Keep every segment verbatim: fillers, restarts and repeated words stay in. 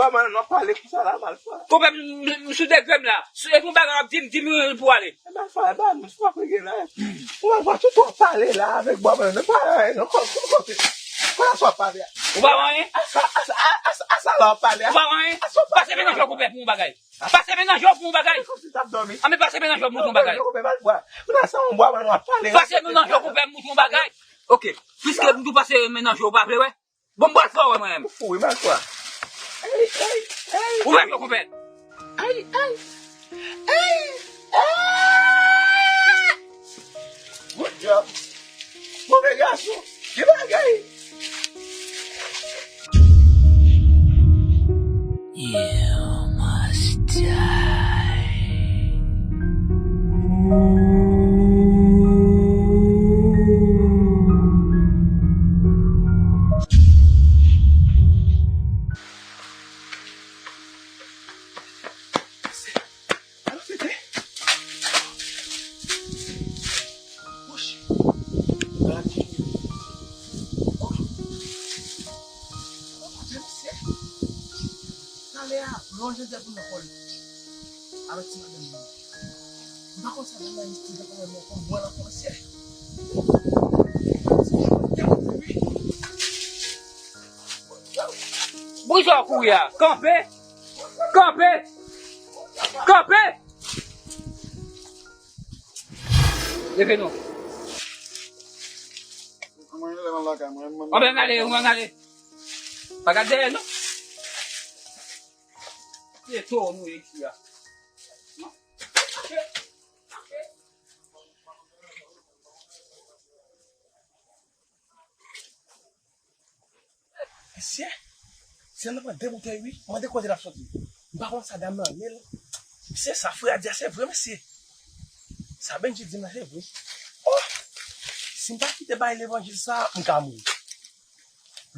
Kòman nou pale konsa la, Malfwa? Konpè, m, m, m sou degre m la. Si e yon bagay w ap di m, di m pou ale. E Malfwa, e ba nou, se pa frege la. Ou Malfwa, tout w ap pale la avèk bwa mwen, nou pa wè, non, kò, kò, kò, kò, sa w ap pale a. Ou pa wè anyen? A sa, a sa, a, a, a sa la w ap pale a. Ou pa wè anyen? A sa w ap pale a. Pase mennaj ou konpè pou yon bagay. Pase mennaj ou pou yon bagay. Kòmsi t ap dòmi. Anben pase mennaj ou pou yon bagay. Konpè Malfwa. Ou nan sa yon bwa mwen, w ap pale. Pase mennaj ou konpè pou yon bagay. Ok. Piske m tou pase mennaj ou, ou pa vle wè? Bon, m pral fè w wè mwen menm. Ou fou wi, Malfwa. Ey, ey, ey. Ou menm yo konpè. Ay, ay. Ey, ey. Good job. Move gason. Gen bagay. Yeah, must die. Alo, tete. Woch. Gade. Oh. Oh, Bondye, mesye. Talè a, lonje dèt pou nan kò li. Avèk ti madanm li. M pa konn sa madanm li di, m pa konn mwen konn bwè nan kòmansye. Boujan w kouri a. Kanpe! Kanpe! Kanpe! Leve non. Mwen, lè m al lakay mwen, mwen. Anben, ale, mwen, ale. Pa gad dèyè non. Se to nou ye isi a. Mesye, se nan pran de boutèy wi, mande kote l ap soti. M pa konn sa dam nan ye l. Mesye, sa frè a di a se vre, mesye. Sa Bendji di m nan se vre. Oh! Si m pa kite bay levanjil sa, m ka mouri.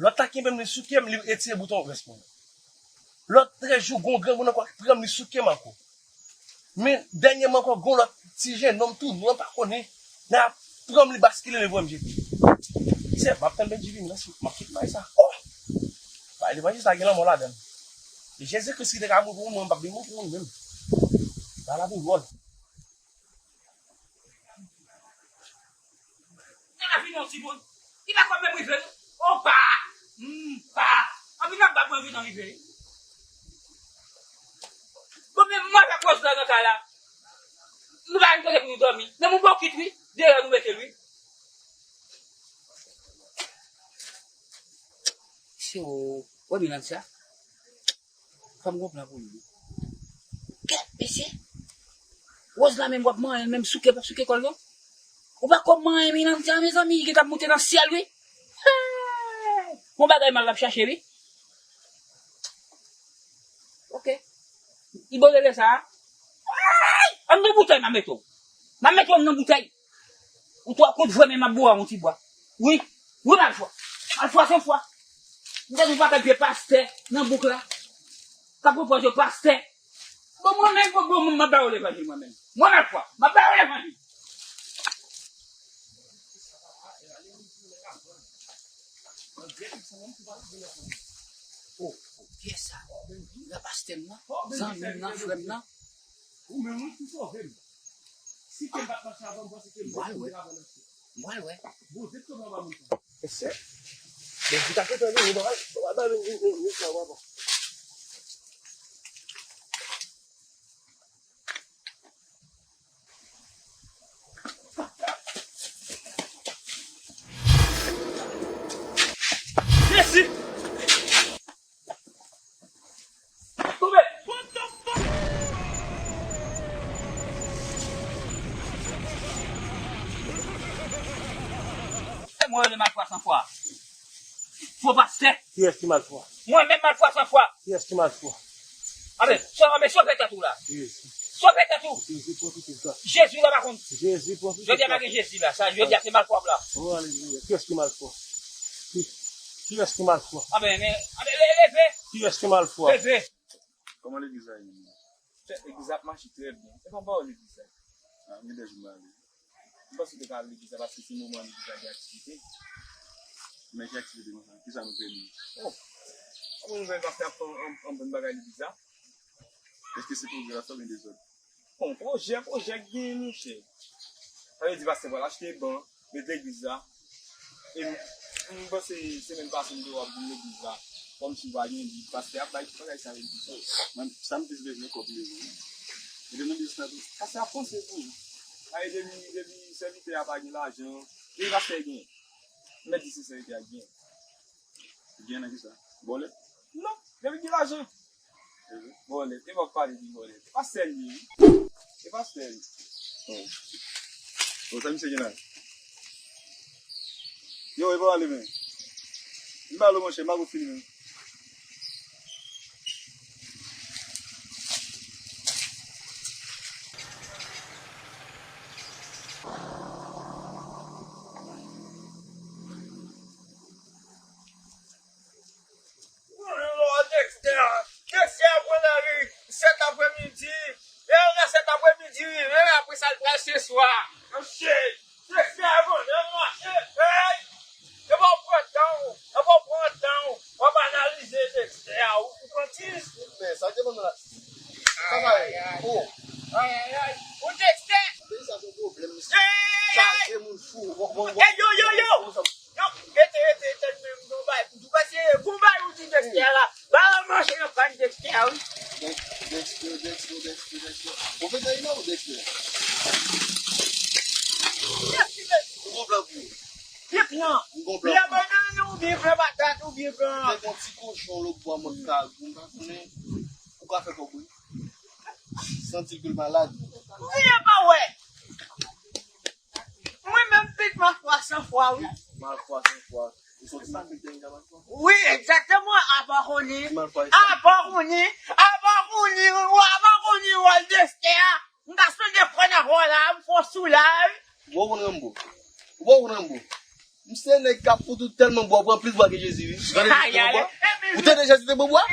Lòt la kenbe m, li souke m, li retire bouton vès mwen. Lòt trèz jou, gon granmoun ankò ki pran m, li souke m ankò. Men, dènyèman ankò, gon lòt ti jennonm tou nwa m pa konnen, nan ap pran m, li baskile, li voye m jete. Se, m ap tann Bendji vini, mèsi, m ap kite bay sa. Oh! Bay levanjil sa gen lanmò ladan l. E Jezi Kris ki te ka mouri pou mwen, m p ap vin mouri pou mwen menm. Sa la pou wòl. Nan lavi yon timoun, li pa konn menm rive non. Opa! Mpa! Anpi nan bab mwen vin rive. Bon, men mwen avèk Wòz la nan kay la. Nou pa gen kote pou nou dòmi. Nan yon bokit wi, deyò nou mete l wi. Si w wè Milancia, fò m gon plan pou li wi. Kèt, mesye. Wòz la menm w ap manyen l, menm souke p ap souke kò l non. Ou pa konn manyen Milancia, mezanmi, li gentan ap moute nan syèl wi. Hey! Yon bagay mal l ap chache wi. Ok. Ibo rele sa a. Ay! Anndan boutèy m ap mete w. M ap mete w anndan boutèy. Ou twò kout vre men m ap boure w yon ti bwa. Wi. Wi, Malfwa. Malfwa san fwa. M tande yon pakèt vye pastè nan bouk la k ap reprann yo pastè. Bon, mwen menm, bon, bon, m ap ba yo levanjil mwen menm. Mwen Malfwa, m ap ba yo levanjil. Oh, oh, kiyès sa? Gran pastè m nan, zanmi m nan, frè m nan. Ou menm wi ki sove m. Si ke m pa t mache avan, m panse ke m te kouri avan nan syèl. M pral wè. Bondye t konn anba moun sa. Mesye. Bondye ta kontan vini, nou pral, nou pral ba nou, nou, nou, nou, nou, nou. Jezi! Tonbe! Mwen rele Malfwa san fwa. Fo pastè. Kiyès ki Malfwa? Mwen menm Malfwa san fwa. Kiyès ki Malfwa? Anben, so, anben, sove tèt ou la. Jezi. Sove tèt ou. Jezi pran tout sa. Jezi la pa konn. Jezi pran tout sa. Jodi a pa gen Jezi la. Sa, jodi a se Malfwa w la. Oh, alelouya. Kiyès ki Malfwa? Ki, kiyès ki Malfwa? Anben, men, anben, le-, leve. Kiyès ki Malfwa? Leve. Kòman legliz la ye menm? Frè, legliz la ap mache trè byen. Se pa pawòl legliz la. Ah, gen de jou m ale. M panse w te ka al legliz la paske se moman legliz la gen aktivite. Men ki aktivite konsa? Kisa nou fè nou? Oh! Ou konn pastè ap fè yon, yon, yon bann bagay legliz la? Èske se pwogrè l ap fè oubyen dezòd? Bon, pwojè, pwojè k genyen, monchè. Sa vle di pastè pral achte ban, met legliz la. E m, m panse semèn pase m te wè w ap vin legliz la. Kòmsi w pa gen li, pastè ap bay tout bagay sa yo. Mwen, sa m plis bezwen, kòb m bezwen. Epi m bezwen sa tou. Pastè ap panse pou ou. Ay, depi, depi sèvitè a pa gen lajan, depi pastè gen, m mèt di se sèvitè a gen. Gen nan kisa? Vòlè? Non, depi gen lajan. Vòlè, e pa pale de vòlè. E pastè l ye, wi. E pastè l ye. Oh. Bon, sa misye gen la? Yo, e pa pale, men. M pa lo, monchè, m pa go fini, men. Dexter, Dexter pran lari sèt aprèmidi. E nan sèt aprèmidi rive, apre sa l pral se swa. Dexter, Dexter, bon, nan mache, hey! E pa w pran tan w, e pa w pran tan w, w ap analize Dexter, ou, ou pran kiz. Men, sa te ban la. Sa va ye? Oh. Ay, ay, ay. Ou Dexter! Peyi sa se yon pwoblèm, mesye. Chaje moun fou. Bon, bon, bon. Ey, yo, yo, yo! Yo, rete, rete, tèt mwen, m gon bagay pou di w. Paske gon bagay ou di Dexter la. Ba manje nan pay Dexter, wi. Dexter, Dexter, Dexter, Dexter. Ou fè sa, ou Dexter? Dexter, Dexter. Ou gon plan pou ou? Ki plan? M gon plan pou ou. Plan banann oubyen plan patat oubyen plan. Te gon ti kochon lòtbò mòd kagou, m pa konnen. Ou ka fè kòb, wi. Santi l ke l malad. Ou vin pa wè. Mwen menm pit malfwa san fwa, wi. Malfwa san fwa. Ou soti sa pit dènye malfwa? Wi, egzakteman, abògoni. Malfwa e sa. Abògoni, abògoni, abògoni, wòl Dexter a. M ta sonde kwè nan wòl la, m fò sou la, wi. Ou pa konn Rambo. Ou pa konn Rambo. M se nèg k ap fout ou tèlman bwa, ou pran plis bwa ke Jezi, wi. Gade Jezi te pran bwa. Ou tande Jezi te pran bwa?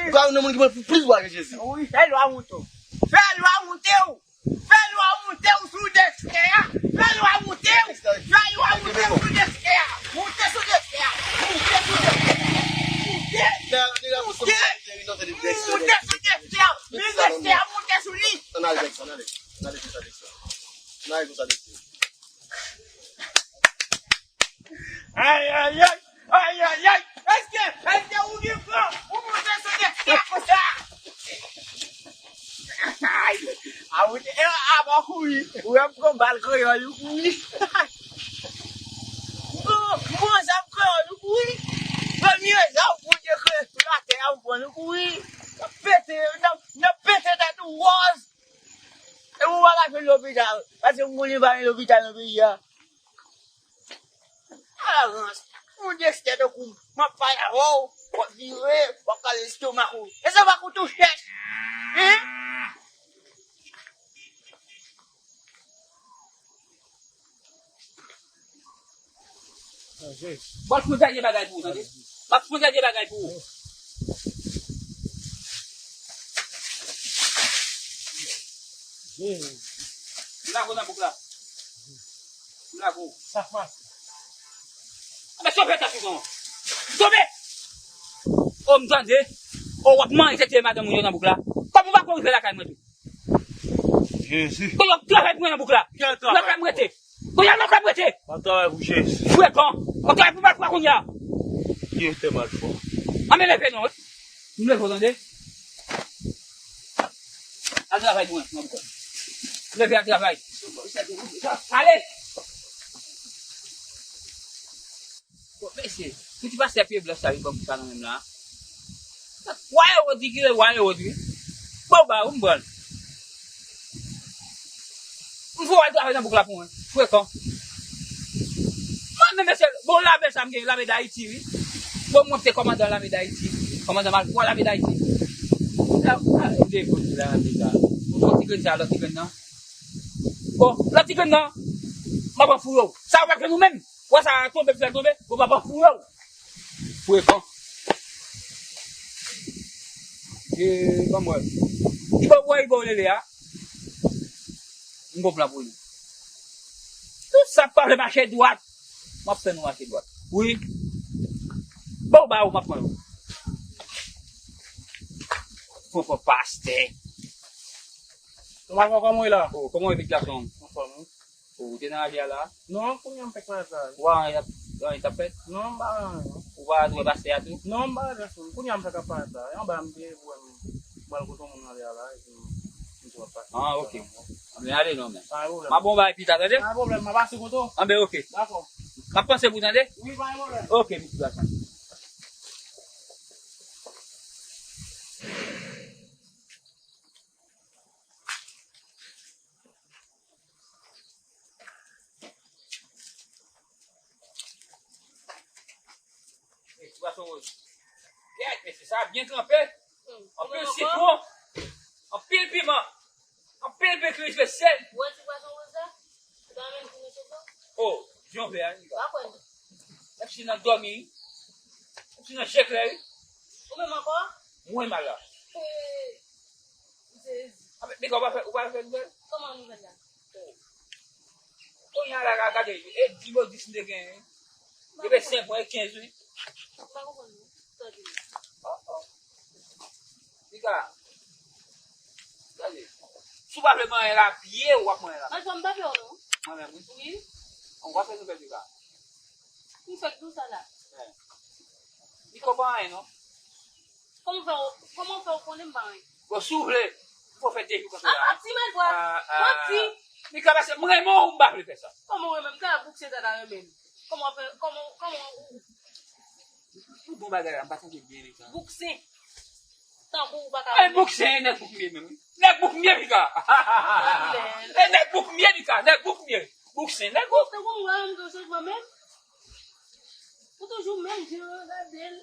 Ou ka yon moun ki pran plis bwa ke Jezi. Wi, fè lwa moute w. Fè lwa moute w. Fè lwa moute w sou Dexter a. Fè lwa moute w. Fè lwa moute w sou Dexter a. Moute sou Dexter a. Moute sou Dexter a. Moute. Moute. Moute sou Dexter a. Men Dexter a moute sou li. Ann ale Dexter, ann ale. Ann ale konsa Dexter. Ann ale konsa Dexter. Ay, ay, ay! Ay, ay, ay! Èske, èske ou gen plan pou moute sou Dexter konsa? Ay! A moute, e, a pa kouri. Ou wè m pran bal kreyòl, ou kouri. M pran, m pran zam kreyòl, ou kouri. Premye zam Bondye kreye sou latè a, ou pran, ou kouri. N ap pete, n ap, n ap pete tèt ou wòz. E ou pa ka jwenn lopital, paske m konnen pa gen lopital nan peyi a. Ala rans. Moun Dexter tankou m, m ap pale avè w, w ap vire, w ap kale lestomak ou. Lestomak ou tou chèch. Hein? Bon, m ap fè yon dènye bagay pou ou, tande? M ap fè yon dènye bagay pou ou. M lage w nan bouk la. M lage w. Sa fas. Anben, tonbe, ta figon. Tonbe! O, m tande. O, w ap manje tete madanm ou yo nan bouk la. Kòman w pa ko rive lakay mwen tou? Jezi. Kote w ap travay pou mwen nan bouk la? Ki travay? Lakay mwen rete. Kote w ap travay pou Jezi? Frekan. W ap travay pou malfwa kounye a. Ki te malfwa? Anben leve non. M leve w tande. Al travay pou mwen nan bouk la. Leve al travay. Ale. Bon, mesye, pou ti pastè pye blanch sa vin pran bouch la nan men m la. Wa Ewòd, ki rele Wa Ewòd, wi. Bon, ba, ou m pran l. M fò al travay nan bouk la pou mwen. Frekan. Mwen menm, mesye, bon, lame sa m gen, lame Dayiti, wi. Bon, mwen se kòmandan lame Dayiti. Kòmandan malfwa lame Dayiti. La, la, de fon la, de sa. Bon, ti grenn sa, lòt ti grenn nan. Bon, lòt ti grenn nan. M ap pran fouye w. Sa w pa jwenn ou menm. Wè sa tonbe, fè l tonbe, ou pa pran fouye w. Frekan. E, ban m wè. Li ba w wè, li ba w lele a. M gon plan pou li. Tout sa k pa vle mache dwat, m ap fè nou mache dwat. Wi. Bon, ba ou, m ap pran yo. Pran pastè. Kòman, kòman w ye la? Oh, kòman w ye, pitit gason? Anfòm, wi. Oh, ou te nan lari a la? Non, kounye a m fèk parèt la. Ou pa wè anyen t ap, anyen t ap fèt? Non, m pa wè anyen, non. Ou pa wè pastè a tou? Non, m pa wè pèsonn. Kounye a m fèk ap parèt la. E anba m te ye pou wè m pral kote yon moun nan lari a la, epi m di w ap pase. Ah, ok. Anben, ale non, men. Pa gen pwoblèm. M ap ba w yon bagay pita, tande? Pa gen pwoblèm, m ap pase kote w. Anben, ok. Dakò. M ap panse pou w, tande? Wi, pa gen pwoblèm. Ok, pitit gason. Gèt, mesye, sa byen tranpe. Anpil sitwon, anpil piman, anpil pikliz, mesye. Ou wè ti pwason woz la? Ou ta renmen l pou mesye sa? Oh, jan w vle a, Nika. Pa kwè. Menm si nan dòmi, menm si nan je klè, wi. Ou menm ankò? Mwen mal la. Jezi. Ah, men, Nika, ou pa fè, ou pa fè nouvèl? Kòman nouvèl la? Kounye a la, gade, e di mo dis m te genyen. Depi senk mwa, e kenz, wi. M pa konprann non. Sa w di. Oh, oh. Nika, gade. Si w pa vle manyen la, pye w ap manyen la. Mwen fè m pa pè w non. Mwen menm, wi. Wi. Ou pa fè nouvèl, Nika. M fèk di w sa la. Eh. Nika, ou pa anyen non. Kòman w fè w, kòman w fè w konnen m pa anyen? Bon, si w vle, fò w fè de jou konsa la. Ah, ti malpwa. Ah, ah. Manti. Nika, paske m renmen w, m pa vle fè sa. Kòman w renmen m? M ta bouksen ta ta renmen m. Kòman w fè, kòman, kòman ou. Ou bon bagay la, m pa tande byen, Nika. Bouksen. Tankou ou pa ka renmen m. Bouksen, e nèg bouk m ye menm, wi. Nèg bouk m ye, Nika. E nèg bouk m ye, Nika. Nèg bouk m ye. Bouksen, nèg bouk. Tankou m wè m gen chanjman menm. Ou toujou menm jan an, gade l.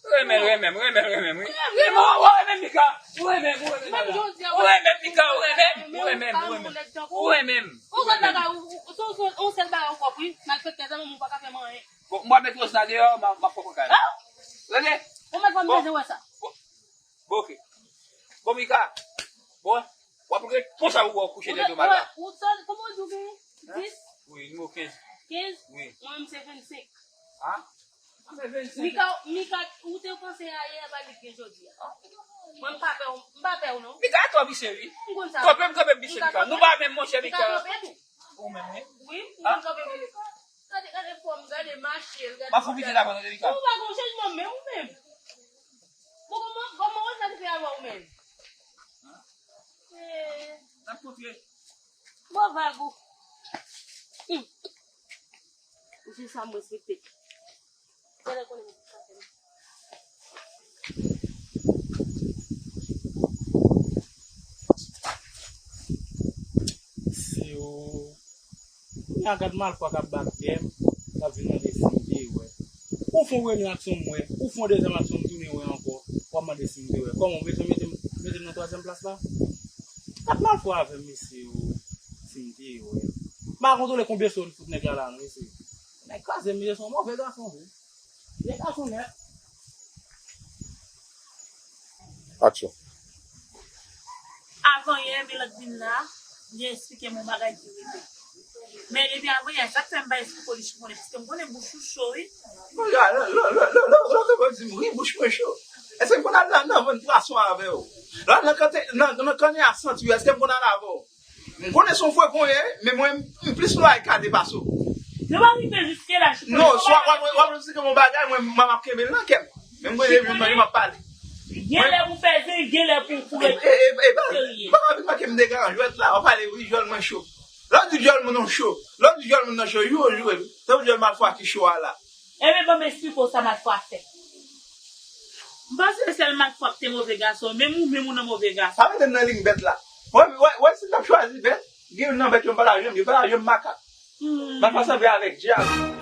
Renmen, renmen, renmen, renmen, wi. Renmen, ou renmen Nika. Ou renmen, ou renmen. Menm jodi a, ou renmen Nika, ou renmen, ou renmen, ou renmen. Ou renmen. Ou konn bagay, ou, ou, ou, ou, ou sèl bagay ou pwòp, wi. Malfektè, sa menm ou pa ka fè m anyen. Bon, m ap met Rosna deyò, m a, m ap fè w kay. Tande? Ou mèt fè m bezwen wè sa. Bon, ok. Bon, Mika. Bon, w ap ret konsa pou w kouche dèyè do mal la. Ou sèl, kòman w di w genyen? Dis? Wi, nimewo kenz. Kenz? Wi. Mwen menm se vennsenk. Ah? Mwen se vennsenk. Mika, Mika, ou te panse ayè, pa li k gen jodi a. Ah. Mwen m pa pè w, m pa pè w non. Mika twò visye wi. M konn sa. Twò pè m kanpe m visye Mika. Nou pa menm monchè Mika. Mika twò pè tou. Ou menm wi. Wi, m konn kanpe pou Mika. Gade, gade fòm, gade mache l, gade. M ap fè piti la, tande Mika. Ou pa gon chanjman menm ou menm. Bon, kòman, kòman w fè l fè avè w menm? Eh. N ap kontre. Bon, vag ou. Hmm. Ou se sa m respekte. Gade konnen m sa fè m. Se ou. Kounye a gad malfwa k ap bat kè m, k ap vin mande si m te wè. Ou fè yon premye aksyon m wè, ou fè yon dezyèm aksyon m tounen wè ankò, w ap mande si m te wè. Kòman w bezwen mete m, mete m nan twazyèm plas la? Gad malfwa avè m mesye o, si m te wè. M pa kontwole konbyen so li fout nèg la la non mesye. Nèg kraze m mesye, se yon move gason vre. Vye gason nèt. Aksyon. Avan yè, Milot vin la, li eksplike m yon bagay ki rive. Men depi avan yè, sa k fè m pa eksplike w li chifone, paske m konnen bouch ou cho, wi. Mwen, lè, lè, lè, lè, lè, lè, lè, lè, di m, wi, bouch mwen cho. Èske m konn al nan, nan vann pwason avè w? Lè w al nan kante, nan, nan kanne a santi w, èske m konn al avè w? M konnen se yon frekon w ye, men mwen, m plis lwaye kade pase w. Nou pa rive jiske la, chifone. Non, swa w ap, w ap, w ap eksplike m yon bagay, mwen, m ap kenbe l nan kè m. Men m konnen depi manje m ap pale. Gen lè pou pèze, gen lè pou, pou ret serye. E, e, e, e, pa, pa vin manke m degaran, jwèt la, w ap pale, wi, djòl mwen cho. Lè w di djòl moun nan cho, lè w di djòl moun nan cho, joure, joure. Tankou djòl malfwa ki cho a la. Ebyen, ban m eksplike w sa malfwa fè. M panse sèl malfwa k te move gason, menm ou, menm ou nan move gason. Pa mete m nan liy bèt la. Wè, wè, wè, si m t ap chwazi bèt, gen youn nan bèt yo m pa ta janm, yo pa ta janm makak. Hmm. Malfwa sanble avèk dyab.